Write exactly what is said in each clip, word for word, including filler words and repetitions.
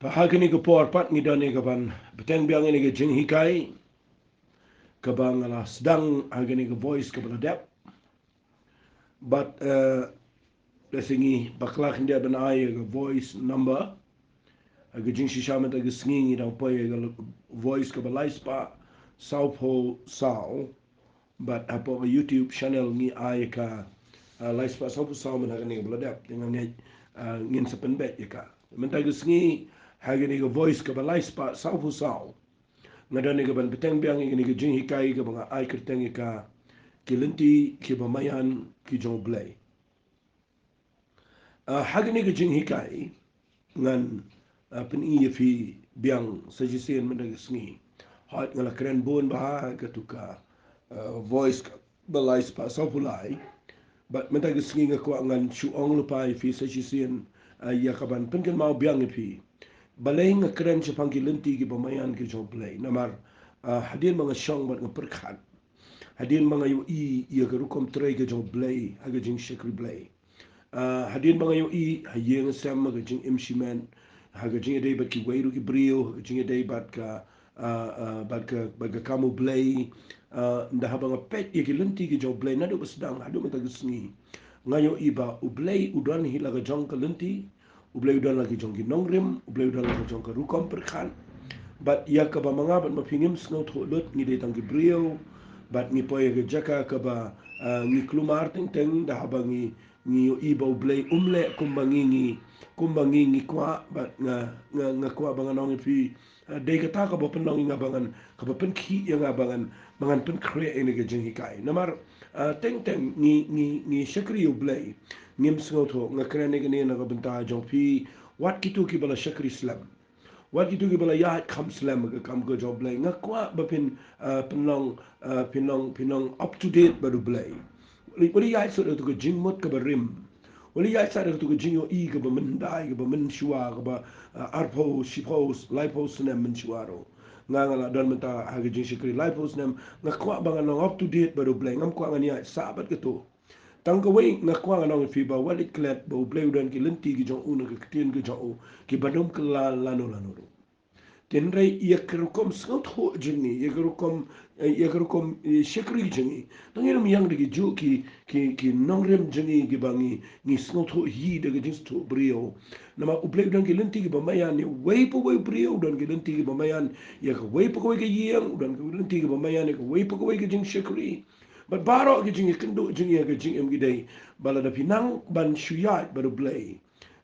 Bad ha kane ka por pat ngi don ïa kaban bteng biang ïa kane ka jinghikai kaba nga la sdang ha kane ka voice kaba la dep. Bad eh, lehse ngi bakla khyndiat ban ai ïa ka voice number. Ha ka jingshisha mynta ka sngi ngi dang poi ïa ka voice kaba lai spah sawphew saw. Bad hapoh ka YouTube channel ngi ai ïa ka ah, lai spah sawphew saw, mynta kane kaba la dep te nga ngeit ah, ngin sa pynbeit ïa ka. Mynta ka sngi ha kane ka voice kaba lai spah sawphew saw nga don ïa kaban bteng biang ïa kane ka jinghikai kaba nga ai kyrteng ïa ka, ki lynti kiba maïan ki jong U Blei. Ah, ha kane ka jinghikai ngan ah, pyni ïa phi biang sa shisien mynta ka sngi. Hooid, nga la kren bun bha ha katu ka ah, voice kaba lai spah sawphew lai. Bad mynta ka sngi nga kwah ngan shu ong lypa ïa phi sa shisien ah, ïa kaban pynkynmaw biang ïa phi balei nga kren shaphang ki lynti kiba maïan ki jong U Blei. Namar ah, hadien ba nga shong bad nga pyrkhat, hadien ba nga ïohi ïa ka rukom trei ka jong U Blei ha ka jingshakri Blei. Ah, hadien ba nga ïohi ha ïing ha sem, ha ka jingim shimet, ha ka jingïadei bad kiwei ruh ki briew, ha ka jingïadei bad ka ah, ah, bad ka, bad ka kam U Blei. Ah, ynda haba nga peit ïa ki lynti ki jong U Blei naduh ba sdang haduh mynta ka sngi, nga ïohi ba U Blei u don hi la ka jong ka lynti, U Blei u don la ki jong ki nongrim, U Blei u don la ka jong ka rukom pyrkhat. Bad ïa kaba ma nga bad ma phi ngim sngewthuh lut, ngi dei tang ki briew bad ngi poi ïa ka jaka kaba ah, ngi kulmar teng teng da haba ngi ngi ïohi ba U Blei um leh kumba ngi ngi, kumba ngi ngi kwah. Bad nga, nga, nga kwah ba ngan ong ïa phi ah, dei kata kaba pynlong ïa nga ba ngan, kaba pynkhih ïa nga ba ngan, ba ngan pynkhreh ïa kane ka jinghikai. Namar ah, teng teng ngi, ngi, ngi shakri ïa U Blei, ngim sngewthuh. Nga kren ïa kane na ka bynta jong phi, wat kito kiba la shakri slem, wat kito kiba la ïaid kham slem ha ka kam ka jong U Blei. Nga kwah ba phin ah, phin long ah, phin long, phin long up to date bad U Blei. Wat leh, wat leh ïaid shuh da katu ka jingmut kaba rim. Wat leh ïaid shuh da katu ka jingïohi kaba myndai, kaba mynshuwa, kaba ah, arphew, shiphew, laiphew snem mynshuwa ruh. Nga, nga la don mynta ha ka jingshakri laiphew snem, nga kwah ba ngan long up to date bad U Blei. Ngam kwah ngan ïaid shuh bad katu. Tang kawei nga kwah ngan ong ïa phi ba wat leh klet ba U Blei u don ki lynti ki jong u na ka ktien ka jong u kiba ym kylla lano lano ruh. Hynrei ïa ka rukom sngewthuh jong ngi, ïa ka rukom, eh, ïa ka rukom eh, shakri jong ngi, tang ngi ym ïeng da kijuh ki, ki, ki nongrim jong ngi kiba ngi, ngi sngewthuh hi da ka jingsngewthuh briew. Namar U Blei u don ki lynti kiba maïan ïa uwei pa uwei u briew, u don ki lynti kiba maïan ïa kawei pa kawei ka ïing, u don ki lynti kiba maïan ïa kawei pa kawei ka jingshakri. Bad baroh ki jingïakynduh jong ngi ha ka jingim ki dei ba lada phi nang ban shu ïaid bad U Blei,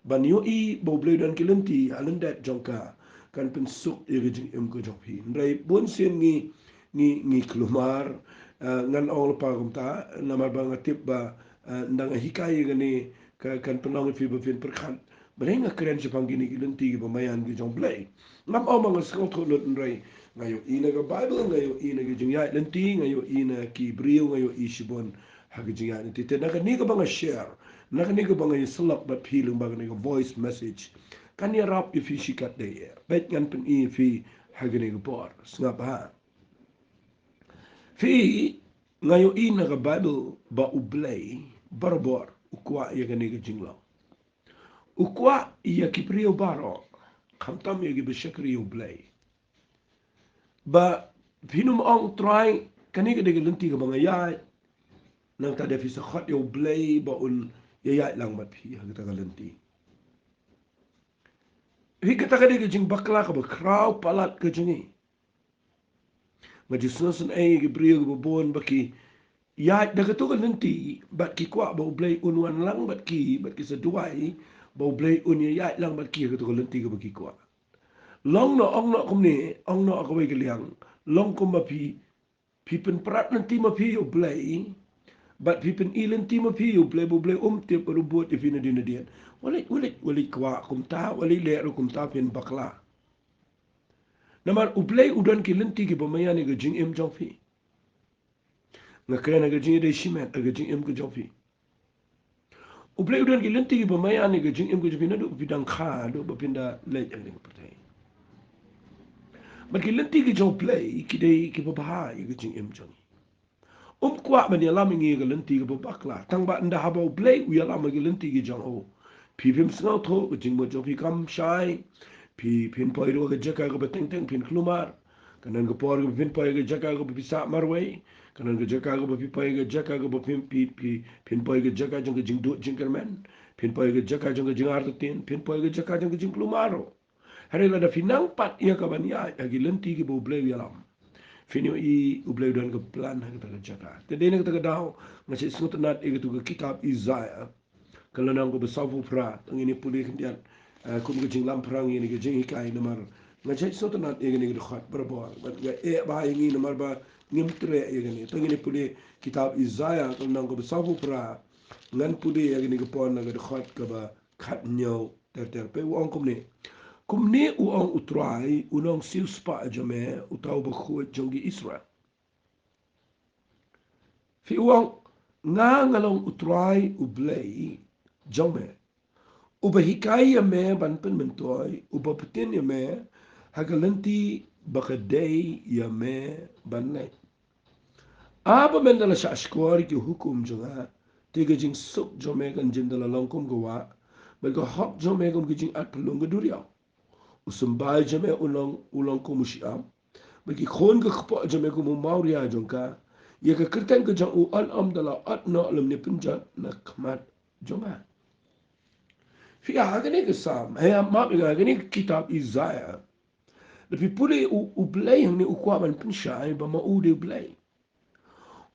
ban ïohi ba U Blei u don ki lynti ha lyndet jong ka, kan pynsuk ïa ka jingim ka jong phi. Hynrei bun sien ngi, ngi, ngi kulmar. Ah, ngan ong lypa kumta namar ba nga tip ba ah, ynda nga hikai ïa kane ka, kan pynlong ïa phi ba phin pyrkhat, balei nga kren shaphang kine ki lynti kiba maïan ki jong U Blei. Ngam ong ba nga sngewthuh lut, hynrei nga ïohi na ka Baibl, nga ïohi na ka jingïaid lynti, nga ïohi na ki briew, nga ïohi shibun ha ka jingïaid lynti. Te na kane kaba nga share, na kane kaba nga ïasyllok bad phi lyngba kane ka voice message, kan ïarap ïa phi shikatdei. Bad ngan pyni ïa phi ha kane ka por. Sngap ha. Phi, nga ïohi na ka Baibl ba U Blei barabor u kwah ïa kane ka jinglong. U kwah ïa ki briew baroh, khamtam ïa kiba shakri ïa U Blei. Ba phin ym ong, Trai, kane ka dei ka lynti kaba nga ïaid. Nangta da phi sa khot ïa U Blei ba un ïaid lang bad phi ha kata ka lynti. Phi, kata ka dei ka jingbakla kaba khraw palat ka jong ngi. Nga ju sngewsynei ïa ki briew kiba bun ba ki ïaid da kato ka lynti bad ki kwah ba U Blei un wan lang bad ki, bad ki sa duwai ba U Blei un ïaid lang bad ki ha kato ka lynti kaba ki kwah. Long noh, ong noh kumne, ong noh ha kawei ka liang, long kumba phi, phi pynprat lynti ma phi ïa U Blei, bad phi pyni lynti ma phi ïa U Blei ba U Blei um tip bad u bud ïa phi nadien nadien. Wat leh, wat leh, wat leh kwah kumta, wat leh leh ruh kumta, phin bakla. Namar U Blei u don ki lynti kiba maïan ïa ka jingim jong phi. Nga kren ha ka jingïadei shimet, ha ka jingim ka jong phi. U Blei u don ki lynti kiba maïan ïa ka jingim ka jong phi naduh ba phi dang kha, naduh ba phin da leit ha kane ka pyrthei. Bad ki lynti ki jong U Blei ki dei kiba bha ïa ka jingim jong ngi. Um kwah ban ïalam ïa ngi ïa ka lynti kaba bakla. Tang ba ynda haba U Blei u ïalam ïa ka lynti ka jong u, phi phim sngewthuh, ka jingmut jong phi kam shai, phi, phin poi ruh ha ka jaka kaba teng teng phin kulmar. Ka don ka por kaba phin poi ha ka jaka kaba phi sah marwei. Ka don ka jaka kaba phi poi ha ka jaka kaba phin, phi, phi, phin poi ha ka jaka jong ka jingduh jingkyrmen. Phin poi ha ka jaka jong ka jingartatien. Phin poi ha ka jaka jong ka jingkulmar ruh. Hynrei lada phi nang pat ïa ka ban ïaid ha ki lynti kiba U Blei u ïalam, phin ïohi U Blei u don ka plan ha kata ka jaka. Te dei na kata ka daw nga sa sngewtynnat ïa katu ka kitab Isaiah, ka lynnong kaba sawphew phra. To ngin ïa pule khyndiat, eh, kum ka jinglam phra ngi ïa ka jinghikai namar nga sa sngewtynnat ïa kane ka dkhot barabor. Bad nga ïeh bha ïa ngi namar ba ngim treh ïa kane. To ngin ïa pule kitab Isaiah ka lynnong kaba sawphew phra. Ngan pule ïa kane ka por na ka dkhot kaba khathynñiew ter ter. Peit u ong kumne. Kumne u ong U Trai, u nongsiewspah jong me, uta uba khuid jong ki Israel. Phi, u ong, nga nga long U Trai U Blei jong me, uba hikai ïa me ban pynmyntoi, uba pynbtien ïa me ha ka lynti ba ka dei ïa me ban leit. Haba men da la shahshkor ïa ki hukum jong nga, te ka jingsuk jong me kan jin da la long kum ka wah, bad ka hok jong me kum ka jingatphyllung ka duriaw. U symbai jong me u long, u long kum u shyiap, bad ki khun ka kpoh jong me kum u mawria jong ka. Ïa ka kyrteng ka jong u yn ym da la ot noh lymne pynjot na khmat jong nga. Phi, ha kane ka Salm, eh, map ïa nga, ha kane ka kitab Isaiah, da phi pule u, U Blei hangne u kwah ban pynshai ba ma u dei U Blei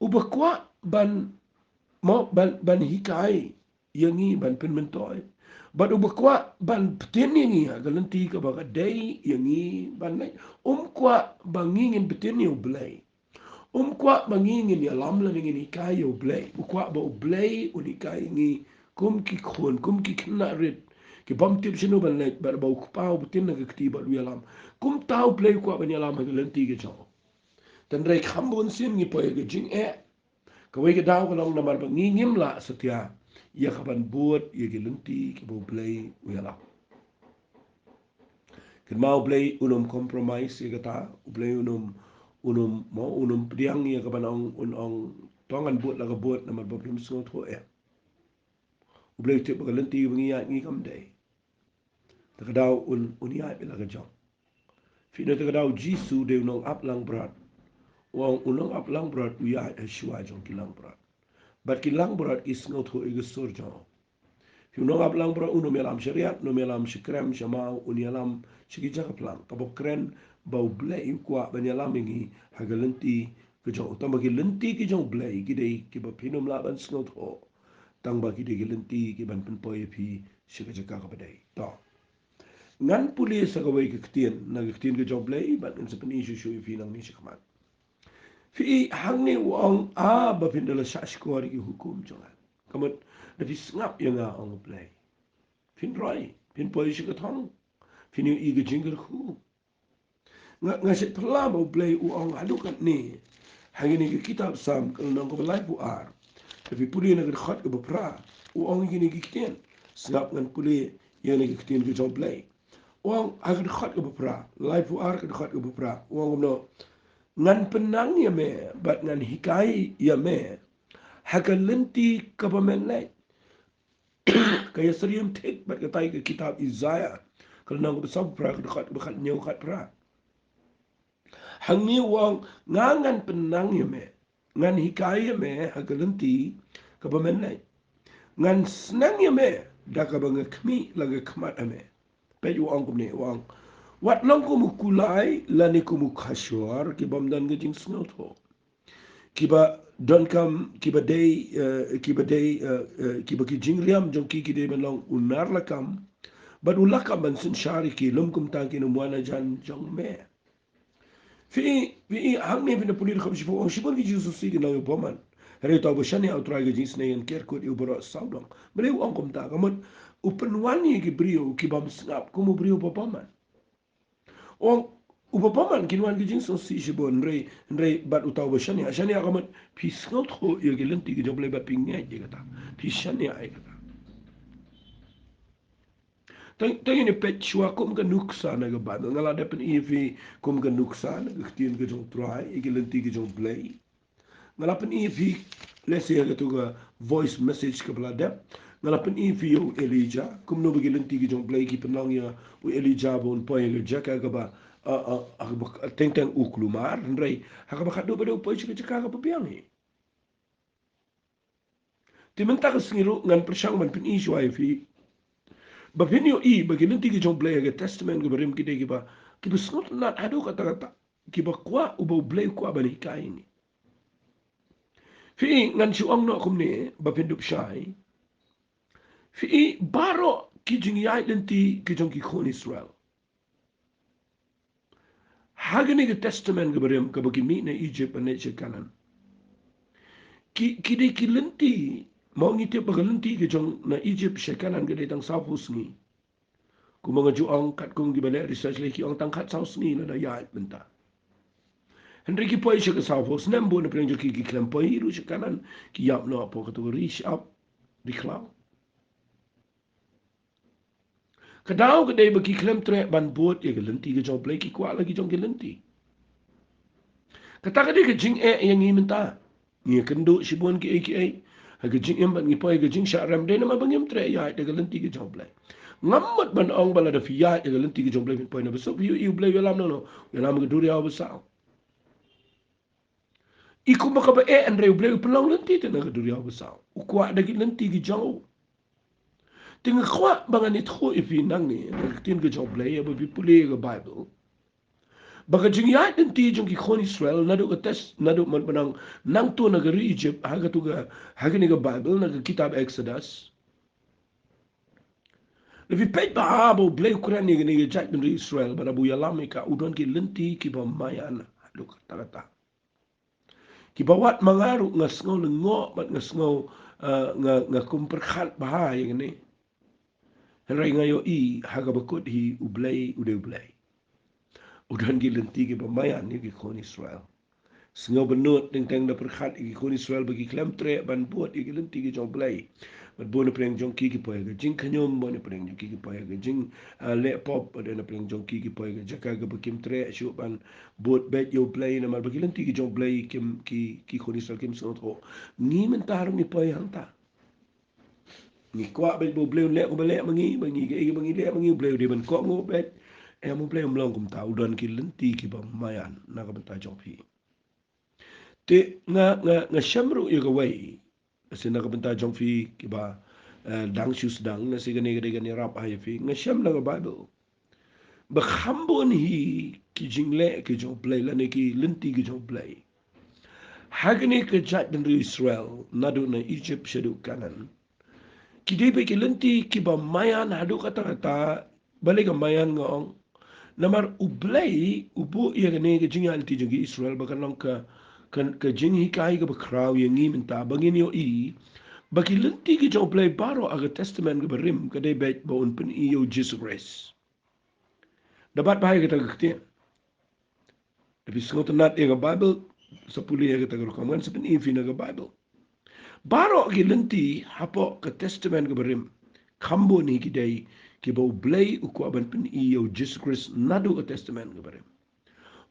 uba kwah ban, mo, ban, ban hikai ïa ngi, ban pynmyntoi. Bad uba kwah ban pynbtien ïa ngi ha ka lynti kaba ka dei ïa ngi ban leit. Um kwah ba ngi ngin pynbtien ïa U Blei. Um kwah ba ngi ngin ïalam lane ngin hikai ïa U Blei. U kwah ba U Blei un hikai ïa ngi kum ki khun, kum ki khynnah rit, ki bym tip shano ban leit, bad ba U Kpa u pynbtien na ka kti bad u ïalam. Kumta U Blei u kwah ban ïalam ha ka lynti ka jong u. Tang hynrei kham bun sien ngi poi ha ka jingeh. Kawei ka daw ka long namar ba ngi ngim lah satia ïa ka ban bud ïa ki lynti kiba U Blei u ïalam. Kynmaw, U Blei un ym compromise ïa kata. U Blei un ym, un ym, mo, un ym pdiang ïa ka ban ong, un ong, to ngan bud la ka bud namar ba phim sngewthuh eh. U Blei u tip ba ka lynti ba ngi ïaid ngi kam dei. Te ka daw un, un ïaid beit la ka jong. Phi, na kata ka daw U Jisu u dei u nongap langbrot. U ong u nongap langbrot u ïaid ha shuwa jong ki langbrot. Bad ki langbrot ki sngewthuh ïa ka sur jong u. Phi, u nongap langbrot un ym ïalam sha riat, un ym ïalam sha krem, sha maw, un ïalam sha ki jaka phlang. Kaba kren ba U Blei u kwah ban ïalam ïa ngi ha ka lynti ka jong u. Tang ba ki lynti ki jong U Blei ki dei kiba phin ym lah ban sngewthuh. Tang ba ki dei ki lynti ki ban pynpoi ïa phi sha ka jaka kaba dei. To. Ngan pule sa kawei ka ktien na ka ktien ka jong U Blei bad ngan sa pyni shuh shuh ïa phi nangne shakhmat. Phi, hangne u ong, haba phin da la shahshkor ïa ki hukum jong nga. Ka mut da phi sngap ïa nga, ong U Blei, phin roi, phin poi sha ka thong, phin ïohi ka jingkyrkhu. Nga, nga shait phylla ba U Blei u ong haduh katne ha kane ka kitab Salm ka lynnong kaba laiphew ar. Da phi pule na ka dkhot kaba phra, u ong ïa kine ki ktien. Sngap, ngan pule ïa kane ka ktien ka jong U Blei. U ong ha ka dkhot kaba phra, laiphew ar, ka dkhot kaba phra, u ong kumno: Ngan pynnang ïa me bad ngan hikai ïa me ha ka lynti kaba men leit. Ka ïasyriem thik bad katai ka kitab Isaiah ka lynnong kaba sawphew phra, ka dkhot kaba khathynñiew khatphra. Hangne u ong, nga ngan pynnang ïa me, ngan hikai ïa me ha ka lynti kaba men leit. Ngan sneng ïa me da kaba nga khmih la ka khmat ïa me. Peit u ong kumne, u ong: Wat long kum u kulai lane kum u khashor, ki bym don ka jingsngewthuh, kiba donkam, kiba dei, eh, kiba dei, eh, eh, kiba ki jingriam jong ki ki dei ban long u nar lakam, bad u lakam ban synshar ïa ki, lym kumta kin ym wan hajan jong me. Phi, phi, hangne phin da pule da kham shibun, ong shibun ki jingsngewsih ki nang ïa u bymman. Hynrei uta uba shaniah U Trai ka jingsneng yn ker kut ïa u baroh sawdong. Balei u ong kumta? Ka mut u pynwan ïa ki briew ki bym sngap kum u briew uba bymman. Ong, uba bymman kin wan ki jingsngewsih shibun, hynrei, hynrei bad uta uba shaniah, shaniah ka mut phi sngewthuh ïa ki lynti ki jong U Blei bad phi ngeit ïa kata. Phi shaniah ïa kata. Tang, tang ïa kane peit shuwa kum ka nuksa na ka Baibl. Nga la dep pyni ïa phi kum ka nuksa na ka ktien ka jong U Trai, ïa ki lynti ka jong U Blei. Nga la pyni ïa phi lehse ha katu ka voice message kaba la dep. Nga la pyni ïa phi ïa u Elijah, kumno ba ki lynti ki jong u Blei ki pynlong ïa u Elijah ba un poi ha ka jaka kaba, ah, ah, ah, kaba teng teng u kulmar, hynrei ha kaba khatduh ba dei u poi sha ka jaka kaba biang hi. Te mynta ka sngi ruh ngan pyrshang ban pyni shuwa ïa phi ba phin ïohi ba ki lynti ki jong u Blei ha ka Testament kaba rim ki dei kiba, kiba sngewtynnat haduh katta katta, kiba kwah, uba u Blei u kwah ban hikai ïa ngi. Phi, ngan shu ong noh kumne ba phin dup shai. Phi, baroh ki jingïaid lynti ki jong ki khun Israel ha kane ka Testament kaba rim, kaba ki mih na Egypt ban leit sha Kanaan, ki, ki dei ki lynti, mo, ngi tip ba ka lynti ka jong na Egypt sha Kanaan ka dei tang sawphew sngi. Kumba nga ju ong, katkum kiba leh research lei ki ong tang khatsaw sngi lada ïaid mynta. Hynrei ki poi sha ka sawphew snem, bun na pdeng jong ki ki khlem poi ruh sha Kanaan, ki ïap noh hapoh kato ka ri shyiap, ri khlaw. Ka daw ka dei ba ki khlem treh ban bud ïa ka lynti ka jong u Blei, ki kwah la ki jong ki lynti. Kata ka dei ka jingeh ïa ngi mynta. Ngi ïakynduh shibun kiei kiei ha ka jingim bad ngi poi ha ka jingshah rem, dei namar ba ngim treh ïaid da ka lynti ka jong u Blei. Ngam mut ban ong ba lada phi ïaid da ka lynti ka jong u Blei, phin poi na ba suk, phi ïohi u Blei u ïalam na no? U ïalam ha ka duriaw basaw. I kumba kaba eh, hynrei u Blei u pynlong lynti te na ka duriaw basaw. U kwah da ki lynti ki jong u. Te nga kwah ba ngan ïathuh ïa phi nangne na ka ktien ka jong u Blei, ïa ba phi pule ïa ka Baibl, ba ka jingïaid lynti jong ki khun Israel naduh ka Tes-, naduh mynba nang, nangto na ka ri Egypt, ha kato ka, ha kane ka Baibl, na ka kitab Exodus. Lada phi peit bha ba u Blei u kren ïa kane ka jaitbynriew Israel, bad haba u ïalam ïa ka, u don ki lynti kiba maïan haduh katta katta. Kiba wat ma nga ruh nga sngew lyngngoh bad nga sngew, eh, nga, nga kum pyrkhat bha ïa kane. Hynrei nga ïohi ha kaba kut hi u Blei u dei u Blei. U don ki lynti kiba maïan ïa ki khun Israel. Sngew bynnud teng teng da pyrkhat ïa ki khun Israel ba ki khlem treh ban bud ïa ki lynti ki jong u Blei. Bad bun na pdeng jong ki ki poi ha ka jingkhñium, bun na pdeng jong ki ki poi ha ka jing, ah, leh pop, bad na pdeng jong ki ki poi ha ka jaka kaba kim treh shuh ban bud beit ïa u Blei, namar ba ki lynti ki jong u Blei kim, ki, ki khun Israel kim sngewthuh. Ngi mynta ruh ngi poi hangta. Ngi kwah beit ba u Blei un leh kumba leh ma ngi, ba ngi kaei ba ngi leh ma ngi, u Blei u dei ban kohnguh beit. Em, u Blei um long kumta, u don ki lynti kiba maïan na ka bynta jong phi. Te nga, nga, nga shem ruh ïa kawei, lehse na ka bynta jong phi kiba, eh, dang shu sdang, lehse kane ka dei kane ïarap ha ïa phi. Nga shem na ka Baibl ba kham bun hi ki jingleh ki jong u Blei lane ki lynti ki jong u Blei ha kane ka jaitbynriew Israel naduh na Egypt shaduh Kanaan. Ki dei beit ki lynti kiba maïan haduh katta katta. Balei ka maïan nga ong? Namar u Blei u buh ïa kane ka jingïaid lynti jong ki Israel ba kan long ka, ka, ka jinghikai kaba khraw ïa ngi mynta ba ngin ïohi ba ki lynti ki jong u Blei baroh ha ka Testament kaba rim ka dei beit ba un pyni ïa u Jisu Khrist. Da bat bha ïa kata ka ktien. Lada phi sngewtynnat ïa ka Baibl, sa pule ïa kata ka rukom, ngan sa pyni ïa phi na ka Baibl. Baroh ki lynti hapoh ka Testament kaba rim, kham bun hi ki dei kiba u Blei u kwah ban pyni ïa u Jisu Khrist naduh ka Testament kaba rim.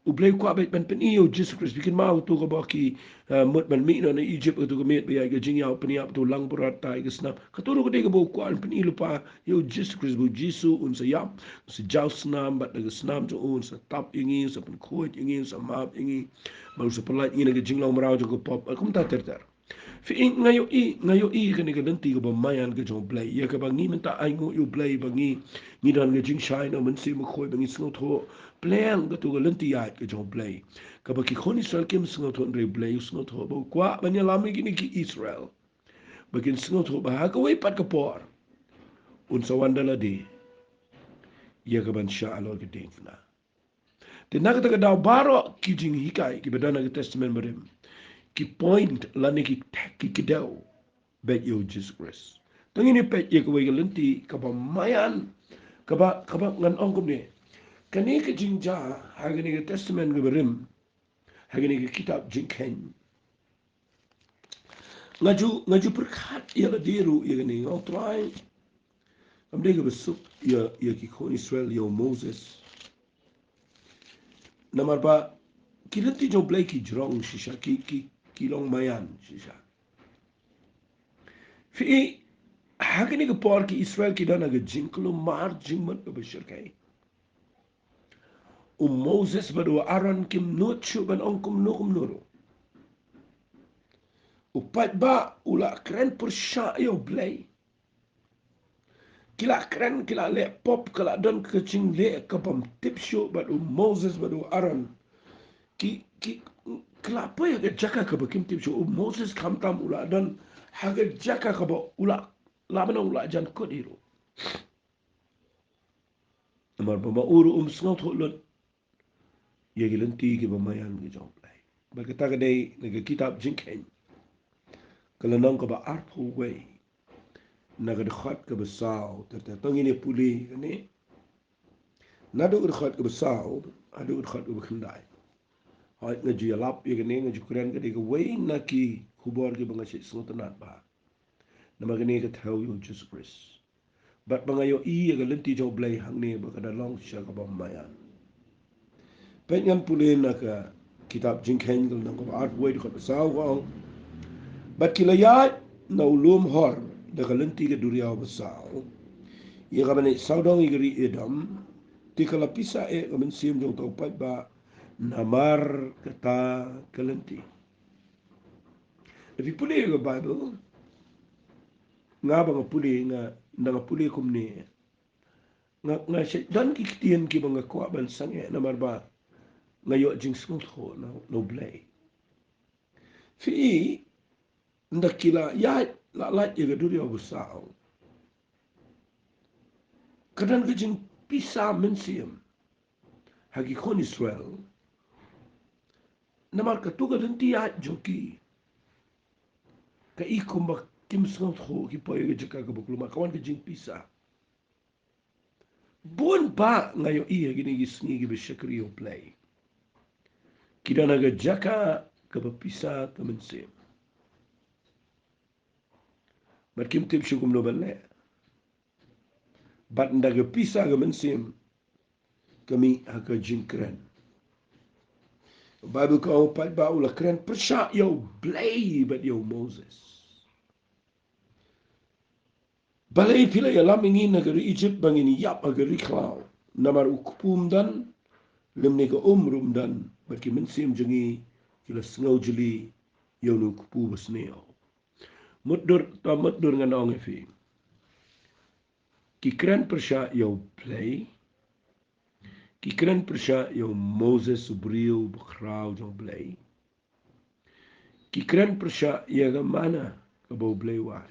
U Blei u kwah beit ban pyni ïa u Jisu Khrist. Phi kynmaw kato kaba ki, eh, mut ban mih noh na Egypt, kato ka miet ba ïaid ka jingïaw pynïap, kato langbrot tai ka snam. Kato ruh ka dei kaba u kwah ban pyni lypa ïa u Jisu Khrist, ba u Jisu un sa ïap, un sa jaw snam, bad da ka snam jong u un sa tap ïa ngi, un sa pynkhuid ïa ngi, un sa map ïa ngi, bad un sa pyllait ïa ngi na ka jinglong mraw jong ka pop, bad kumta ter ter. Phi, nga ïohi, nga ïohi kane ka lynti kaba maïan ka jong u Blei, ïa kaba ngi mynta ainguh ïa u Blei ba ngi, ngi don ka jingshai na u Mynsiem Bakhuid ba ngi sngewthuh pleng kato ka lynti ïaid ka jong u Blei. Kaba ki khun Israel kim sngewthuh hynrei u Blei u sngewthuh, ba u kwah ban ïalam ïa kine ki Israel ba kin sngewthuh ba ha kawei pat ka por un sa wan da lade ïa kaban shah halor ka diengphna. Te na kata ka daw baroh ki jinghikai kiba don ha ka Testament barim ki point lane ki, ki kdew beit ïa u Jisu Khrist. Te ngin ïa peit ïa kawei ka lynti kaba maïan, kaba, kaba ngan ong kumne. Kane ka jingjia ha kane ka Testament kaba rim, ha kane ka kitab Jingkheiñ, nga ju, nga ju pyrkhat ïa lade ruh ïa kane, nga ong Trai, kam dei kaba suk ïa, ïa ki khun Israel, ïa u Moses. Namar ba ki lynti jong u Blei ki jrong shisha, ki, ki, ki long maïan shisha. Phi, Ha kine ki por ki Israel ki don ha ka jingkulmar jingmut kaba shyrkhei. U Moses bad u Aaron kim nud shuh ban ong kumno kumno ruh. U paidbah u la kren pyrshah ïa U Blei. Ki la kren, ki la leh pop, ka la don ka jingleh kaba ym tip shuh bad u Moses bad u Aaron. Ki, ki, ki la poi ha ka jaka kaba kim tip shuh. U Moses khamtam u la don ha ka jaka kaba u la, la ban ong u la jan kut hi ruh. Namar ba ma u ruh um sngewthuh lut ïa ki lynti kiba maïan ki jong U Blei. Bad kata ka dei na ka kitab Jingkheiñ, ka lynnong kaba arphew wei, na ka dkhot kaba saw ter ter. To ngin ïa pule kane. Naduh ka dkhot kaba saw haduh ka dkhot kaba khyndai. Hooid, nga ju ïalap ïa kane, nga ju kren, ka dei kawei na ki khubor kiba nga shait sngewtynnat bha. Namar kane ka thew ïa u Jisu Khrist. Bad ba nga ïohi ïa ka lynti jong U Blei hangne ba ka da long sha kaba maïan. Peit, ngan pule na ka kitab Jingkheiñ, ka lynnong kaba arphew wei, dkhot ba saw, ka ong: Bad ki la ïaid na u lum Hor da ka lynti ka duriaw ba saw, ïa kaba naï sawdong ïa ka ri Edom, te ka la pisa eh ka mynsiem jong uta u paidbah namar kata ka lynti. Lada phi pule ïa ka Baibl, nga ba nga pule, nga, ynda nga pule kumne, nga, nga shait don ki ktien kiba nga kwah ban sangeh namar ba nga ïoh jingsngewthuh na, na U Blei. Phi i, ynda ki la ïaid, la lait ïa ka duriaw ba saw, ka don ka jingpisa mynsiem ha ki khun Israel. Namar katu ka lynti ïaid jong ki, ka i kumba kim sngewthuh, ki poi ha ka jaka kaba kulmar, ka wan ka jingpisa. Bun bah nga ïohi ha kine ki sngi kiba shakri ïa U Blei, ki don ha ka jaka kaba pisa ka mynsiem. Bad kim tip shuh kumno ban leh. Bad ynda ka pisa ka mynsiem, ka mih ha ka jingkren. Baibl ka ong, u paidbah u la kren pyrshah ïa U Blei bad ïa u Moses. Balei phi la ïalam ïa ngi na ka ri Ijipt ba ngin ïap ha ka ri khlaw? Namar u kpu ym don, lymne ka um ruh ym don, bad ki mynsiem jong ngi ki la sngewjli ïa une u kpu basniew. Mutdur, ta mutdur ngan ong ïa phi. Ki kren pyrshah ïa U Blei. Ki kren pyrshah ïa u Moses, u briew bakhraw jong U Blei. Ki kren pyrshah ïa ka manna kaba U Blei wad.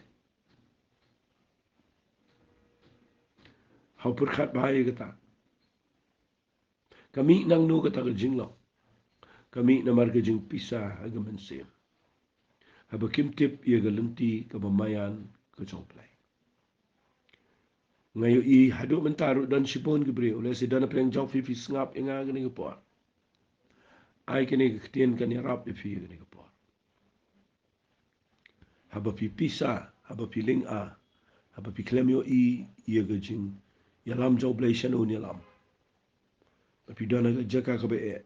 Haw pyrkhat bha ïa kata. Ka mih nangno kata ka jinglong? Ka mih namar ka jingpisa ha ka mynsiem, haba kim tip ïa ka lynti kaba maïan ka jong U Blei. Nga ïohi haduh mynta ruh don shibun ki briew, lehse don hapdeng jong phi, phi sngap ïa nga kane ka por. Ai kane ka ktien kan ïarap ïa phi kane ka por. Haba phi pisa, haba phi lynga, haba phi khlem ïohi ïa ka jingïalam jong U Blei, shano un ïalam? Ba phi don ha ka jaka kaba eh.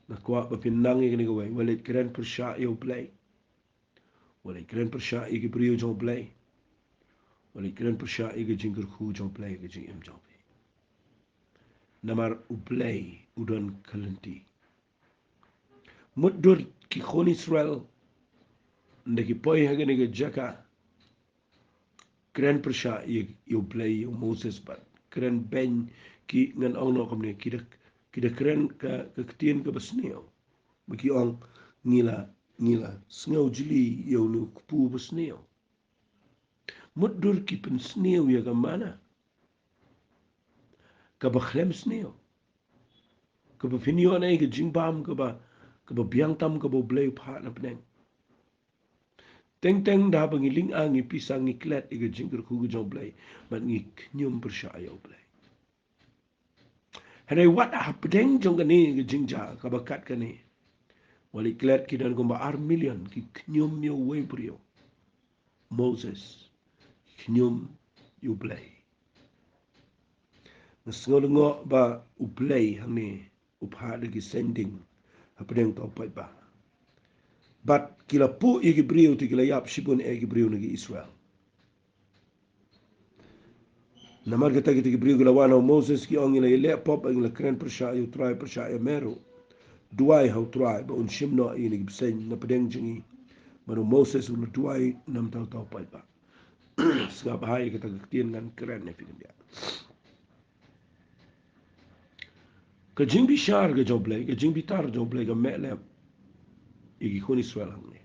Nga kwah ba phin nang ïa kane kawei, wat leit kren pyrshah ïa U Blei. Wat leit kren pyrshah ïa ki briew jong U Blei. Wat leit kren pyrshah ïa ka jingkyrkhu jong U Blei ha ka jingim jong phi. Namar U Blei u don ka lynti. Mutdur ki khun Israel, ynda ki poi ha kane ka jaka, kren pyrshah ïa, ïa U Blei, ïa u Moses, bad kren beiñ ki, ngan ong noh kumne, ki da, ki da kren ka, ka ktien kaba sniew. Ba ki ong, ngi la, ngi la sngewjli ïa une u kpu basniew. Mutdur ki pynsniew ïa ka manna kaba khlem sniew, kaba phin ïoh na ka jingbam kaba, kaba biang tam kaba U Blei u phah na bneng. Teng teng da haba ngi lynga, ngi pisa, ngi klet ïa ka jingkyrkhu ka jong U Blei, bad ngi khñium pyrshah ïa U Blei. Hynrei wat hapdeng jong kane ka jingjia kaba kat kane, wat leit klet, ki don kumba ar million ki khñium ïa uwei u briew. Moses khñium ïa U Blei. Nga sngew lyngngoh ba U Blei hangne u phah da ki saiñ ding hapdeng uta u paidbah. Bad ki la puh ïa ki briew, te ki la ïap shibun eh ki briew na ki Israel. Namar kata kita ki briew ki la wan ha u Moses ki ong, ngi la ïaleh pop, ngi la kren pyrshah ïa u Trai, pyrshah ïa me ruh. Duwai ha u Trai ba un shim noh ïa kine ki bseiñ na pdeng jong ngi. Bad u Moses u la duwai namar uta u paidbah. Sngap bha ïa kata ka ktien ngan kren ïa phi khyndiat. Ka jingbishar ka jong U Blei, ka jingbitar jong U Blei ka meh lem ïa ki khun Israel hangne.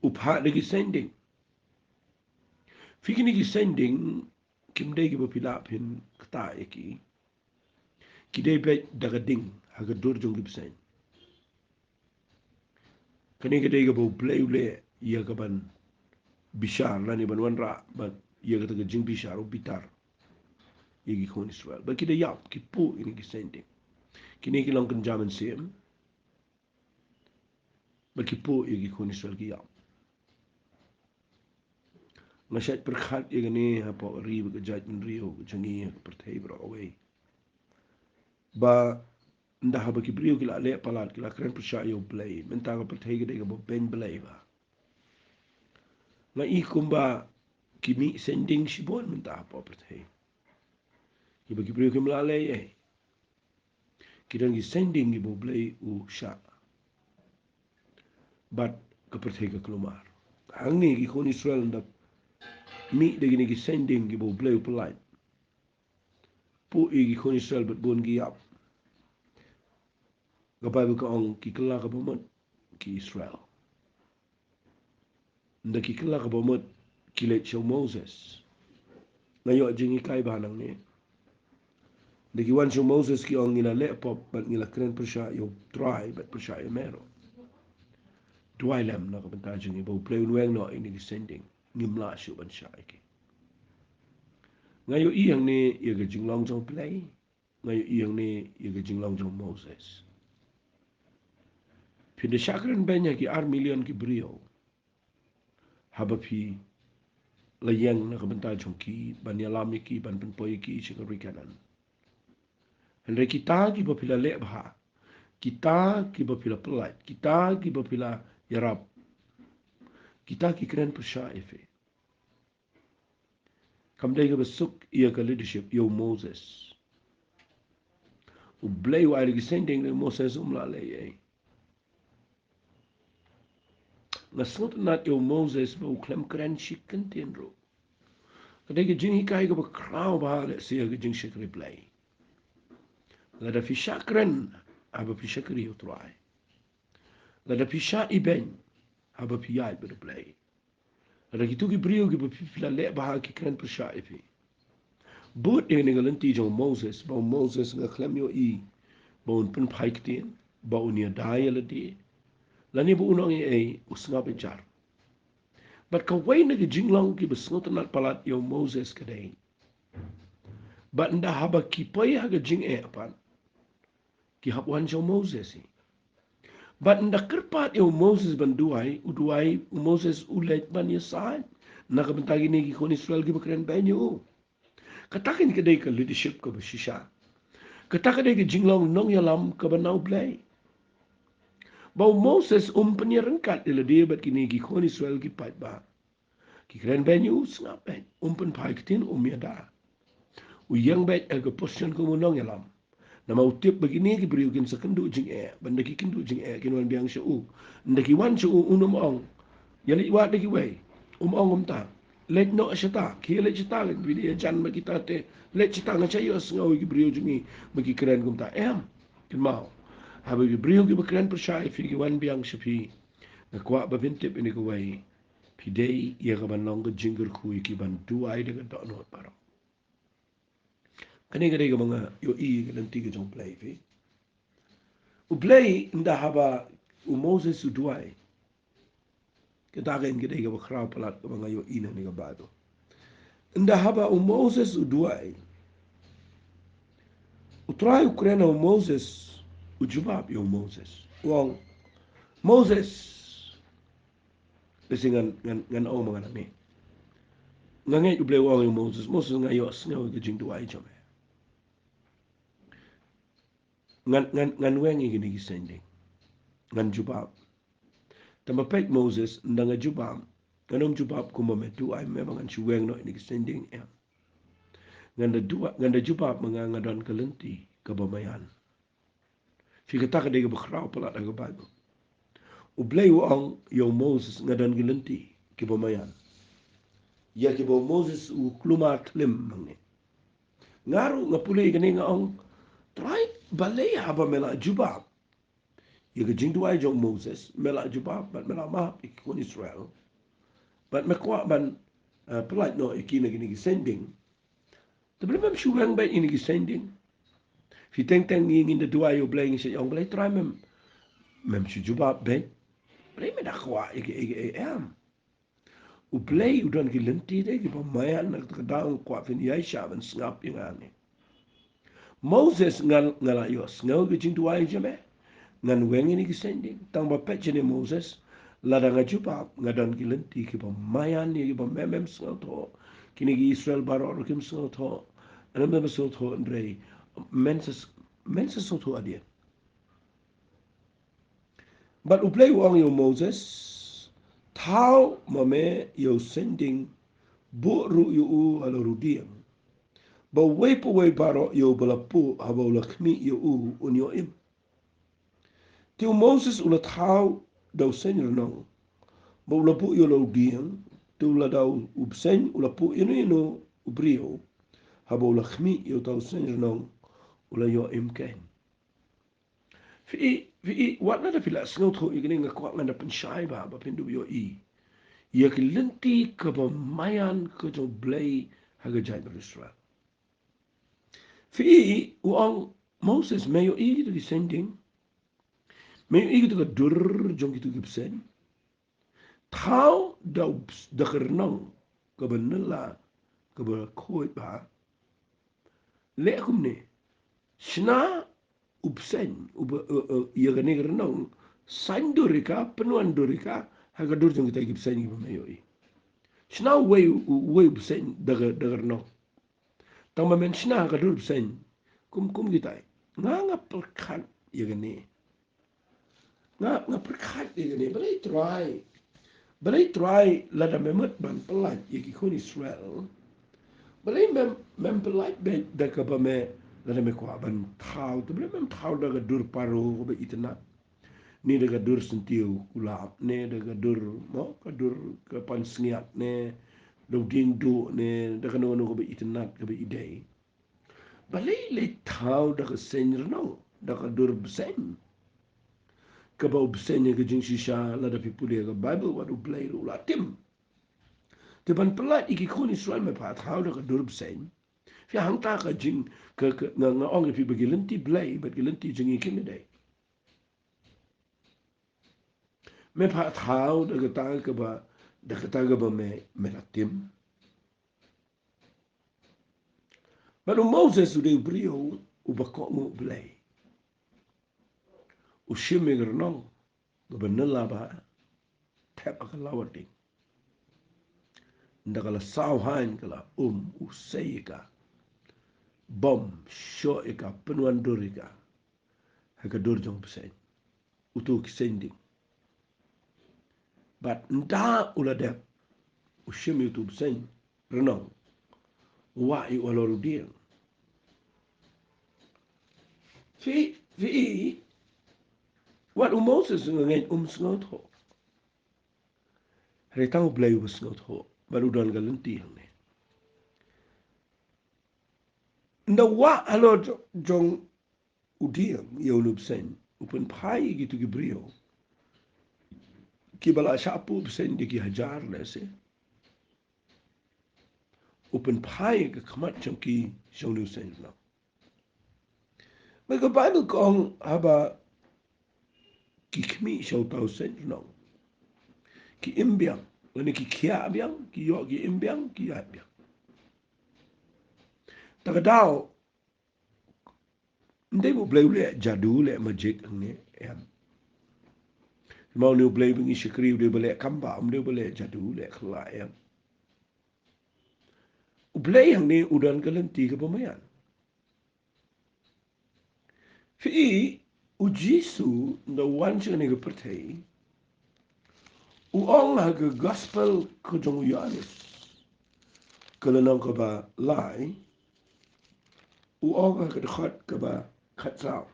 U phah da ki saiñding. Phi, kine ki saiñding kim dei kiba phi lah phin ktah ïa ki. Ki dei beit da ka ding ha ka dur jong ki bseiñ. Kane ka dei kaba U Blei u leh ïa ka ban bishar lane ban wanrah bad ïa kata ka jingbishar, u bitar ïa ki khun Israel. Bad ki da ïap, ki puh ïa kine ki saiñding. Kine ki long kynja mynsiem. Bad ki puh ïa ki khun Israel, ki ïap. Nga shait pyrkhat ïa kane hapoh ka ri bad ka jaitbynriew ka jong ngi ha ka pyrthei baroh kawei. Ba ynda haba ki briew ki la leh palat, ki la kren pyrshah ïa U Blei, mynta ka pyrthei ka dei kaba beiñ Blei bha. Nga i kumba ki mih saiñding shibun mynta hapoh pyrthei. Kiba ki briew kim lah leh ei. Ki don ki saiñding kiba U Blei u shah. Bad ka pyrthei ka kulmar. Hangne ki khun Israel ynda mih da kine ki saiñding kiba U Blei u pyllait, puh ïa ki khun Israel bad bun ki ïap. Ka Baibl ka ong ki kylla ka bamut ki Israel. Ynda ki kylla ka bamut ki leit sha u Moses. Nga ïoh jinghikai bha nangne. Ynda ki wan sha u Moses ki ong, ngi la leh pop bad ngi la kren pyrshah ïa u Trai bad pyrshah ïa me ruh. Duwai lem na ka bynta jong ngi ba U Blei un weng noh ïa kine ki saiñding. Ngim lah shuh ban shah ïa ki. Nga ïohi hangne ïa ka jinglong jong U Blei. Nga ïohi hangne ïa ka jinglong jong u Moses. Phin da shah kren beiñ ha ki ar million ki briew. Haba phi la ïeng na ka bynta jong ki, ban ïalam ïa ki, ban pynpoi ïa ki sha ka ri Kanaan. Hynrei kita kiba phi la leh bha, kita kiba phi la pyllait, kita kiba phi la ïarap, kita ki kren pyrshah ïa phi. Kam dei kaba suk ïa ka leadership ïa u Moses. U Blei u ai da ki saiñding, u Moses um lah leh ei. Nga sngewtynnat ïa u Moses ba u khlem kren shi kyntien ruh. Ka dei ka jinghikai kaba khraw bha lehse ha ka jingshakri Blei. Lada phi shah kren haba phi shakri ïa u Trai. Lada phi shah ibeiñ haba phi ïaid bad u Blei. Lada kito ki briew kiba phi, phi la leh bha ki kren pyrshah ïa phi. Bud ïa kane ka lynti jong u Moses, ba u Moses nga khlem ïohi ba un pynphai ktien, ba un ïada ïa lade, lane ba un ong ei ei, u sngap ïa jar. Bad kawei na ki jinglong kiba sngewtynnat palat ïa u Moses ka dei, bad ynda haba ki poi ha ka jingeh pat, ki hap wan sha u Moses hi. Bad ynda kyrpad ïa u Moses ban duwai, u duwai, u Moses u leit ban ïasaid na ka bynta kine ki khun Israel kiba kren beiñ ïa u. Kata kein ka dei ka leadership kaba shisha. Kata ka dei ka jinglong nongïalam kaba na u Blei. Ba u Moses um pynïaryngkat ïa lade bad kine ki khun Israel ki paidbah. Ki kren beiñ ïa u, sngap beit, um pynphai ktien, um ïada. U ïeng beit ha ka position kum u nongïalam. Namar u tip ba kine ki briew kin sa kynduh jingeh, bad ynda ki kynduh jingeh kin wan biang sha u. Ynda ki wan sha u, un ym ong, ïa leit wad da kiwei. Um ong kumta. Leit noh shata, khie leit shata, phi dei ïajan bad kita te. Leit shata, nga shait ïohsngew ïa ki briew jong ngi ba ki kren kumta. Em, kynmaw. Haba ki briew kiba kren pyrshah ïa phi ki wan biang sha phi, nga kwah ba phin tip ïa kane kawei. Phi dei ïa ka ban long ka jingkyrkhu ïa ki, ban duwai da ka dohnud baroh. Kane ka dei kaba nga ïohi ïa ka lynti ka jong u Blei, phi. U Blei ynda haba u Moses u duwai. Kata kein ka dei kaba khraw palat kaba nga ïohi na kane ka Baibl. Ynda haba u Moses u duwai, u Trai u kren ha u Moses, u jubab ïa u Moses. U ong, Moses, Lehse ngan, ngan, ngan ong ma nga nangne. Nga ngeit u Blei u ong ïa u Moses, Moses, nga ïohsngew ïa ka jingduwai jong me. Ngan, ngan, ngan weng ïa kine ki saiñding. Ngan jubab. Tangba peit Moses, ynda nga jubab, Ngan ym jubab kumba me duwai, me ba ngan shu weng noh ïa kine ki saiñ dieng, em. Ngan da duwai, ngan da jubab ma nga, nga don ka lynti kaba maïan. Phi, kata ka dei kaba khraw palat ha ka Baibl. U Blei u ong ïa u Moses, nga don ki lynti kiba maïan. Ïa kiba u Moses u kulmar khlem ma ngi. Nga ruh nga pule ïa kane, nga ong, Trai, balei haba me la jubab ïa ka jingduwai jong u Moses, me la jubab bad me la map ïa ki khun Israel, bad me kwah ban, eh, pyllait noh ïa ki na kine ki saiñ dieng. Te balei mem shu weng beit ïa kine ki saiñ dieng? Phi, teng teng ngi ngin da duwai ïa u Blei, ngi sa ong, balei Trai mem, mem shu jubab beit? Balei me da kwah ïa ki, ïa ki, ïa ki, em? U Blei u don ki lynti de kiba maïan, na kata ka daw nga kwah phin ïai shah ban sngap ïa nga ne. Moses, nga, nga la ïohsngew ïa ka jingduwai jong me. Ngan weng ïa kine ki saiñ dieng. Tang ba peit shane Moses, lada nga jubab, nga don ki lynti kiba maïan ïa kiba me mem sngewthuh. Kine ki Israel baroh ruh kim sngewthuh. Ym em ba sngewthuh, hynrei men sa, men sa sngewthuh hadien. Bad u Blei u ong ïa u Moses, thaw ma me ïa u saiñ dieng, buh ruh ïa u halor u dieng, ba uwei pa uwei baroh ïa uba la buh, haba u la khmih ïa u, un ïoh im. Te u Moses u la thaw da u saiñ rnong, bad u la buh ïa u halor u dieng. Te u la da u bseiñ, u la buh ïano ïano u briew, haba u la khmih ïa uta u saiñ rnong, u la ïoh im keiñ. Phi, phi, wat lada phi la sngewthuh ïa kane, nga kwah ngan da pynshai bha ba phin dup ïohi ïa ki lynti kaba maïan ka jong u Blei ha ka jaitbynriew Israel. Phi, u ong, Moses, me ïohi kito ki saiñ dieng? Me ïohi kito ka dur jong kito ki bseiñ? Thaw da u bs-, da ka rnong kaba nylla, kaba khuid bha. Leh kumne, shna u bseiñ, u ba, eh, eh, ïa kane ka rnong, saiñ dur ïa ka, pynwan dur ïa ka ha ka dur jong kita ki bseiñ kiba me ïohi. Shna uwei u, uwei u bseiñ da ka, da ka rnong. Tang ba men shna ha ka dur bseiñ, kum, kum kita. Nga, nga pyrkhat ïa kane. Nga, nga pyrkhat ïa kane, balei Trai, balei Trai, lada me mut ban pyllait ïa ki khun Israel, balei mem, mem pyllait beit da kaba me, lada me kwah ban thaw, te balei mem thaw da ka dur Pharaoh kaba itynnad, ne da ka dur syntiew kulap, ne da ka dur, mo, ka dur ka pansngiat, ne da u dieng duh, ne da kano kano kaba itynnad, kaba i dei. Balei lei thaw da ka saiñ rnong, da ka dur bseiñ? Kaba u bseiñ ha ka jingshisha, lada phi pule ha ka Baibl, wat u Blei ruh u la tim. Te ban pyllait ïa ki khun Israel me phah thaw da ka dur bseiñ. Phi, hangta ka jing, ka, ka, nga, nga ong ïa phi ba ki lynti Blei bad ki lynti jong ngi kim dei. Me phah thaw da kata kaba, da kata kaba me, me la tim. Bad u Moses u dei u briew uba kohnguh Blei. U shim ïa ka rnong kaba nylla bha, thep ha ka lawar ding. Ynda ka la saw haiñ ka la um, u sei ïa ka, bom, shoh ïa ka, pynwandur ïa ka ha ka dur jong u bseiñ, uto ki saiñ dieng. Bad ynda u la dep, u shim ïa uto u bseiñ rnong, u wah ïa u halor u dieng. Phi, phi, wat u Moses nga ngeit um sngewthuh. Hynrei tang u Blei uba sngewthuh, bad u don ka lynti hangne. Ynda u wah halor jo-, jong u dieng ïa une u bseiñ, u pynphai ïa kito ki briew kiba la shah puh bseiñ da ki hajar lehse. U pynphai ïa ka khmat jong ki sha une u saiñ rnong. Bad ka Baibl ka ong haba ki khmih sha uta u saiñ rnong, ki im biang, lane ki khiah biang, ki ïoh ki im biang, ki ïaid biang. Ta ka daw, ym dei ba u Blei u leh jadu, leh magic hangne, em. Namar une u Blei ba ngi shakri u dei ba leh kamba, ym dei ba leh jadu, leh khlaiñ, em. U Blei hangne u don ka lynti kaba maïan. Phi, u Jisu ynda u wan sha kane ka pyrthei, U ong ha ka gospel ka jong u Ïoannis, ka lynnong kaba lai, u ong ha ka dkhot kaba khatsaw.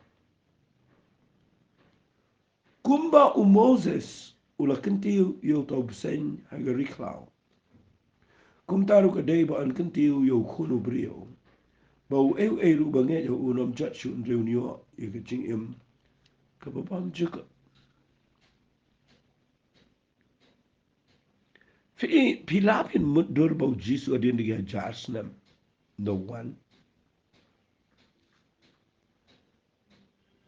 Kumba u Moses u la kyntiew ïa uta u bseiñ ha ka ri khlaw, kumta ruh ka dei ba yn kyntiew ïa u khun u briew, ba uei uei ruh ba ngeit ha u un ym jot shuh, hynrei un ïoh ïa ka jingim kaba bymjukut. Phi, phi lah ban mutdur ba u Jisu hadien da ki hajar snem, no one,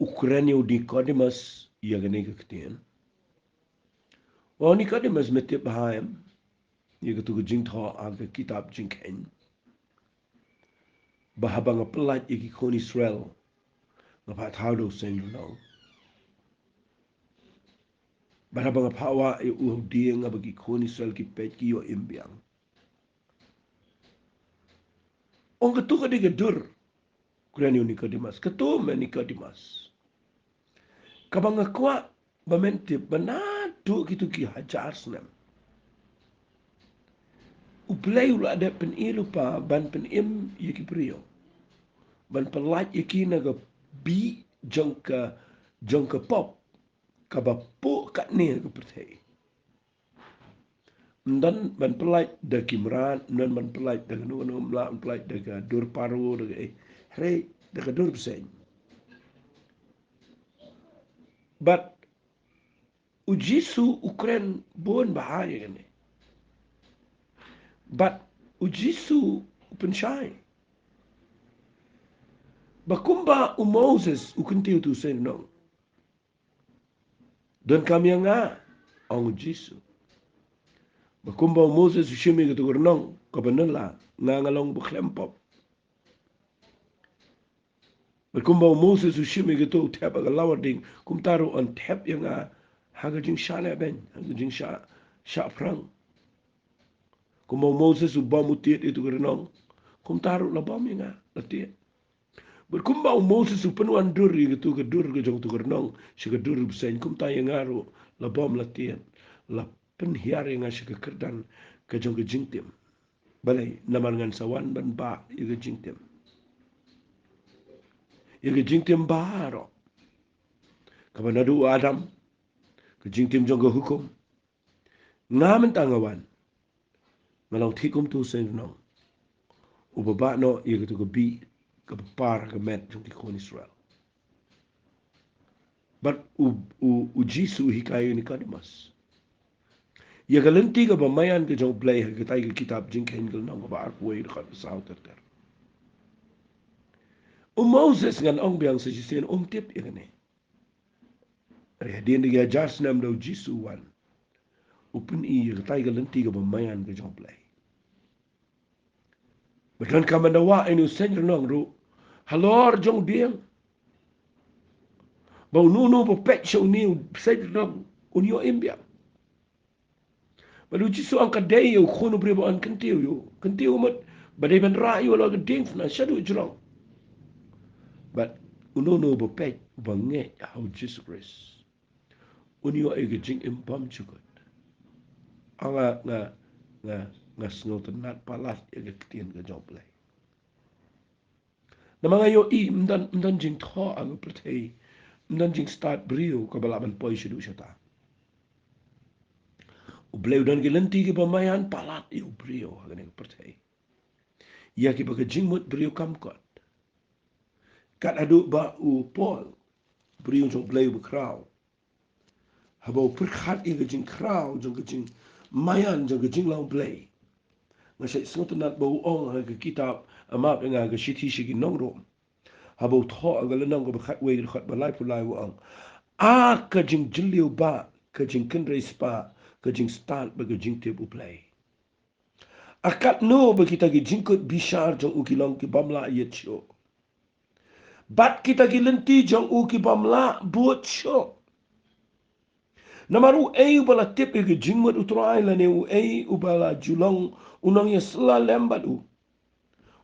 u kren ïa u Nicodemus ïa kane ka ktien. O Nicodemus, me tip bha em ïa katu ka jingthoh ha ka kitab Jingkheiñ, ba haba nga pyllait ïa ki khun Israel, nga phah thaw da u seng lynnong. Bad haba nga phah wah ïa u ha u dieng, haba ki khun Israel ki peit, ki ïoh im biang. Ong katu ka dei ka dur. Kren ïa u Nicodemus, katu me Nicodemus, kaba nga kwah ba men tip ba naduh kitu ki hajar snem, U Blei u la dep pyni lypa ban pynim ïa ki briew, ban pyllait ïa ki na ka bih jong ka, jong ka pop kaba puh katne ha ka pyrthei. Ym don ban pyllait da ki mrad, ym don ban pyllait da kano kano, ym lah ban pyllait da ka dur Paro, da ka, eh, hynrei da ka dur bseiñ. Bad u Jisu u kren bun bha ïa kane. Bad u Jisu u pynshai ba kumba u Moses u kyntiew utu u seng lynnong, donkam ïa nga, ong u Jisu, ba kumba u Moses u shim ïa katu ka lynnong kaba nylla, nga nga long ba khlem pop. Bad kumba u Moses u shim ïa katu, u thep ha ka lawar ding, kumta ruh yn thep ïa nga ha ka jingshah lehbeiñ, ha ka jingshah, shah phrang. Kumba u Moses u bam u tied ïa katu ka lynnong, kumta ruh la bam ïa nga, la tied. Bad kumba u Moses u pynwan dur ïa katu ka dur ka jong katu ka lynnong sha ka dur bseiñ, kumta ïa nga ruh la bam, la tied, la pynhiar ïa nga sha ka kyrdan ka jong ka jingtim. Balei? Namar ngan sa wan ban bah ïa ka jingtim, ïa ka jingtim baroh, kaba naduh u Adam, ka jingtim jong ka hukum. Nga mynta nga wan, nga long thik kum utu u seng lynnong uba bah noh ïa katu ka bih kaba par ha ka met jong ki khun Israel. Bad u, u, u Jisu u hikai ïa u Nicodemus ïa ka lynti kaba maïan ka jong U Blei ha katai ka kitab Jingkheiñ ka lynnong kaba arphew wei, dkhot ba saw ter ter. U Moses, ngan ong biang sa shisien, um tip ïa kane. Hynrei hadien da ki hajar snem da u Jisu u wan, u pyni ïa katai ka lynti kaba maïan ka jong U Blei. Bad donkam ban da wah ïa une u seng lynnong ruh halor jong u dieng, ba uno uno ba peit sha une u seng lynnong un ïoh im biang. Bad u Jisu u ong ka dei ïa u khun u briew ba yn kyntiew ïa u, kyntiew mut ba dei ban rah ïa u halor ka diengphna shaduh jrong. Bad uno uno ba peit, ba ngeit ha u Jisu Khrist, un ïoh ïa ka jingim bymjukut. Nga, nga, nga, nga sngewtynnat palat ïa ka ktien ka jong U Blei. Namar nga ïohi ym don, ym don jingthoh ha ka pyrthei, ym don jingstad briew kaba lah ban poi shaduh shata. U Blei u don ki lynti kiba maïan palat ïa u briew ha kane ka pyrthei, ïa kiba ka jingmut briew kam kot. Kat haduh ba u Paul, briew jong U Blei uba khraw, haba u pyrkhat ïa ka jingkhraw jong ka jingmaïan jong ka jinglong Blei, nga shait sngewtynnat ba u ong ha ka kitab, map ïa nga, ha ka shithi sha ki nong Rom, haba u thoh ha ka lynnong kaba khatwei, dkhot ba laiphew lai, u ong: A ka jingjylliew bah, ka jingkynrei spah, ka jingstad bad ka jingtip U Blei, a katno ba kita ki jingkut bishar jong u ki long ki bym lah ïit shuh, bad kita ki lynti jong u ki bym lah bud shuh. Namar uei uba la tip ïa ka jingmut U Trai, lane uei uba la ju long u nongïasylla lem bad u?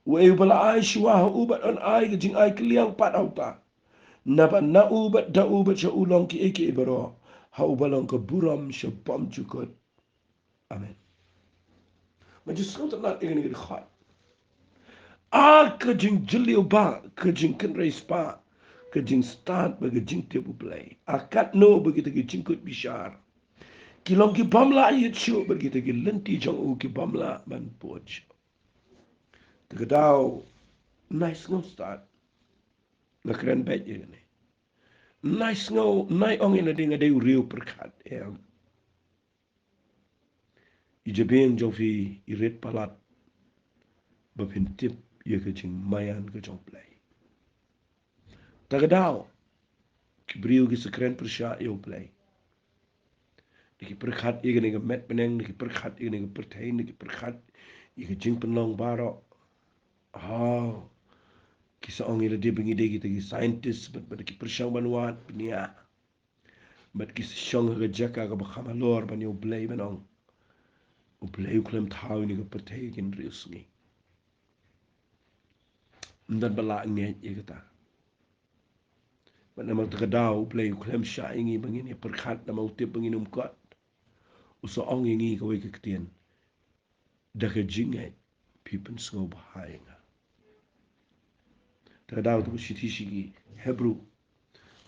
Uei uba la ai shuwa ha u bad yn ai ka jingai kylliang pat ha uta? Naba na u bad da u bad sha u long kiei kiei baroh. ha uba long ka burom sha bymjukut. Amen. Ngan ju sngewtynnad ïa kane ka dkhot. A ka jingjylliew ba, ka jingkynrei spah, ka jingstad bad ka jingtip U Blei. A katno ba kita ki jingkut bishar ki long ki bym lah ïeit shuh bad kita ki lynti jong u ki bym lah ban bud shuh. Te ka daw, nai sngew stad. Nga kren beit ïa kane. Nai sngew, nai ong ïa lade nga dei u riew pyrkhat, em. I jabieng jong phi i rit palat ba phin tip ïa ka jingmaïan ka jong U Blei. Ta ka daw, ki briew ki sa kren pyrshah ïa U Blei. Da ki pyrkhat ïa kane ka met bneng, da ki pyrkhat ïa kane ka pyrthei, da ki pyrkhat ïa ka jingpynlong baroh. Oh, ki sa ong ïa lade ba ngi dei kita ki scientist, bad, bad ki pyrshang ban wad bniah. Bad ki sa shong ha ka jaka kaba kham halor ban ïa U Blei ban ong, U Blei u khlem thaw ïa kane ka pyrthei ha ki hynriew sngi. Ym don ba lah ngeit ïa kata. Bad namar ta ka daw U Blei u khlem shah ïa ngi ba ngin ïa pyrkhat namar u tip ba ngin ym kot. U sa ong ïa ngi kawei ka ktien. Da ka jingngeit phi pynsngewbha ïa nga. Ta ka daw, ta ka shithi sha ki Hebru,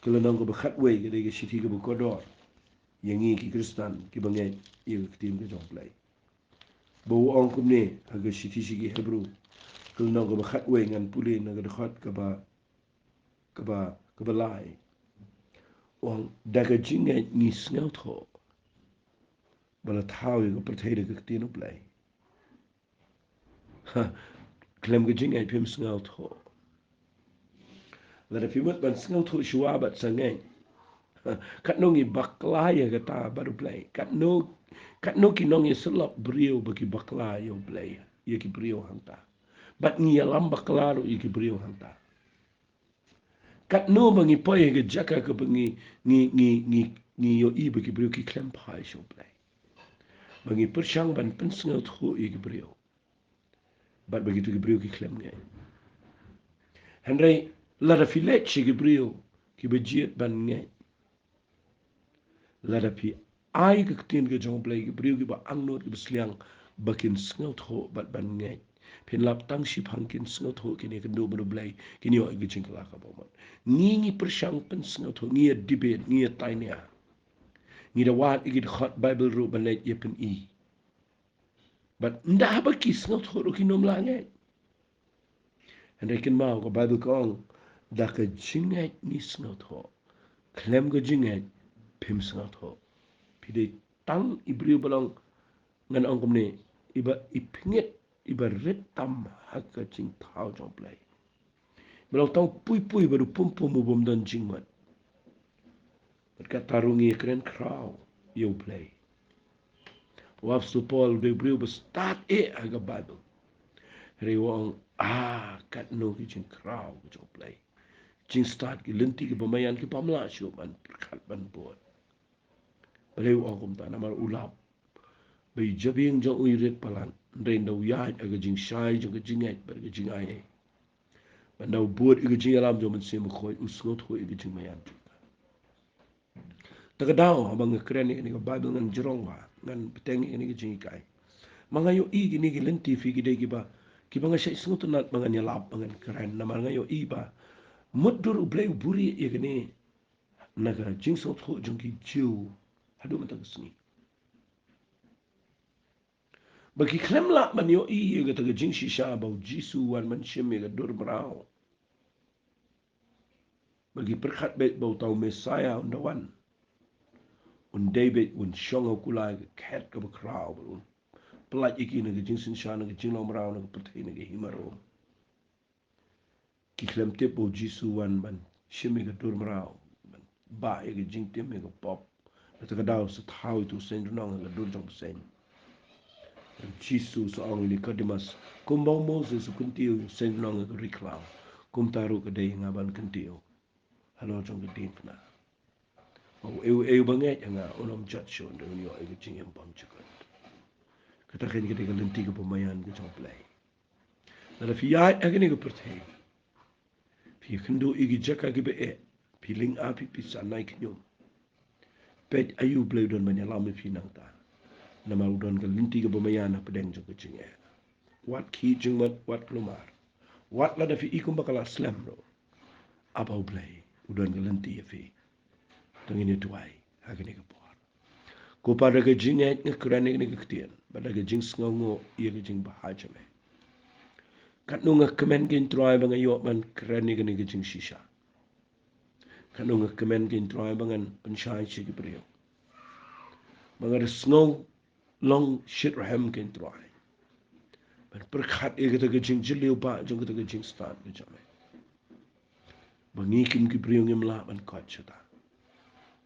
ka lynnong kaba khatwei, ka dei ka shithi kaba kordor ïa ngi ki Khristan kiba ngeit ïa ka ktien ka jong U Blei. Ba u ong kumne ha ka shithi sha ki Hebru, ka lynnong kaba khatwei, ngan pule na ka dkhot kaba, kaba, kaba lai. U ong, da ka jingngeit ngi sngewthuh ba la thaw ïa ka pyrthei da ka ktien U Blei. Ha, khlem ka jingngeit phim sngewthuh. Lada phi mut ban sngewthuh shuwa bad sa ngeit, ha, katno ngi bakla ïa kata bad U Blei. Katno, katno ki nongïasyllok briew ba ki bakla ïa U Blei, ïa ki briew hangta. Bad ngi ïalam bakla ruh ïa ki briew hangta. Katno ba ngi poi ha ka jaka kaba ngi, ngi, ngi, ngi, ngi ïohi ba ki briew ki khlem phai sha U Blei. Ba ngi pyrshang ban pynsngewthuh ïa ki briew. Bad ba kito ki briew ki khlem ngeit. Hynrei lada phi leit sha ki briew kiba jied ban ngeit, lada phi ai ka ktien ka jong U Blei, ki briew kiba angnud kiba sliang ba kin sngewthuh bad ban ngeit, phin lap tang shiphang kin sngewthuh, kin ïakynduh bad U Blei, kin ïoh ïa ka jingkylla kaba mut. Ngi, ngi pyrshang pynsngewthuh, ngi ïa debate, ngi ïa tainia. Ngi da wad ïa ki dkhot Baibl ruh ban leit ïa pyni. Bad ynda haba ki sngewthuh ruh kin ym lah ngeit. Hynrei kynmaw, ka Baibl ka ong, da ka jingngeit ngi sngewthuh. Khlem ka jingngeit phim sngewthuh. Phi dei tang i briew ba long, ngan ong kumne, iba, i pyngngit, iba rit tam ha ka jingthaw jong U Blei. Ba long tang pui pui bad u pum pum u bym don jingmut. Bad kata ruh ngi kren khraw ïa U Blei. U Apostol Paul u dei u briew ba stad eh ha ka Baibl. Hynrei u ong, ah, katno ki jingkhraw ka jong U Blei. Jingstad, ki lynti kiba maïan ki bym lah shuh ban pyrkhat ban bud. Balei u ong kumta? Namar u lap ba i jabieng jong u i rit palat, hynrei ynda u ïaid ha ka jingshai jong ka jingngeit bad ka jingai, bad ynda u bud ïa ka jingïalam jong u Mynsiem Bakhuid, u sngewthuh ïa ka jingmaïan jong ka. Ta ka daw, haba nga kren ïa kane ka Baibl ngan jrong bha, ngan bteng ïa kane ka jinghikai. Ma nga ïohi kine ki lynti phi ki dei kiba, kiba nga shait sngewtynnad ba ngan ïalap, ba ngan kren, namar nga ïohi ba mutdur U Blei u buhrieh ïa kane na ka jingsngewthuh jong ki Jiw haduh mynta ka sngi. Ba ki khlem lah ban ïohi ïa kata ka jingshisha ba U Jisu u wan ban shim ïa ka dur mraw. Ba ki pyrkhat beit ba uta u Messaïah un da wan, un dei beit, un shong ha u kulai ka khet kaba khraw, ba un pyllait ïa ki na ka jingsynshar, na ka jinglong mraw, na ka pyrthei, na ka hima Rom. Ki khlem tip ba U Jisu u wan ban shim ïa ka dur mraw, ban bah ïa ka jingtim, ïa ka pop. Bad ta ka daw sa thaw ïa utu u seng durnong ha ka dur jong u bseiñ. U Jisu u sa ong ïa u Nikodemus, kumba u Moses u kyntiew ïa u seng durnong ha ka ri khlaw, kumta ruh ka dei ïa nga ban kyntiew halor jong ka diengphna. Ba uei uei uba ngeit ïa nga, un ym jot shuh, hynrei un ïoh ïa ka jingim bymjukut. Kata keiñ ka dei ka lynti kaba maïan ka jong U Blei. Lada phi ïaid ha kane ka pyrthei, phi ïakynduh ïa ki jaka kiba eh, phi lynga, phi pisa, nai khñium. Peit aïu Blei u don ban ïalam ïa phi nangta. Namar u don ka lynti kaba maïan hapdeng jong ka jingeh. Wat ki jingmut, wat kulmar. Wat lada phi i kumba ka la slem ruh. Aba u Blei u don ka lynti ïa phi. To ngin ïa duwai ha kane ka por. Ko Pa, da ka jingngeit nga kren ïa kane ka ktien, bad da ka jingsngewnguh ïa ka jingbha jong me. Katno nga kmen kein Trai ba nga ïoh ban kren ïa kane ka jingshisha. Katno nga kmen kein Trai ba ngan pynshai sha ki briew. Ba nga da sngew long shitrhem kein Trai ban pyrkhat ïa kata ka jingjylliew ba jong kata ka jingstad ka jong me. Ba ngi kum ki briew ngim lah ban koit shata.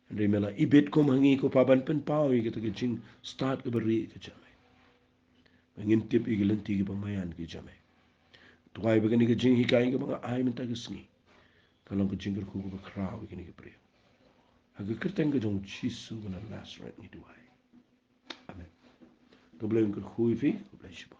Hynrei me la ibit kum ha ngi ko Pa ban pynpaw ïa kata ka jingstad kaba rieh ka jong me. Ba ngin tip ïa ka lynti kaba maïan ka jong me. Duwai ba kane ka jinghikai kaba nga ai mynta ka sngi ka long ka jingkyrkhu kaba khraw ïa kane ka briew. Ha ka kyrteng ka jong u Jisu ba na Nasareth ngi duwai. Amen. To Blei un kyrkhu ïa phi, to Blei shibun.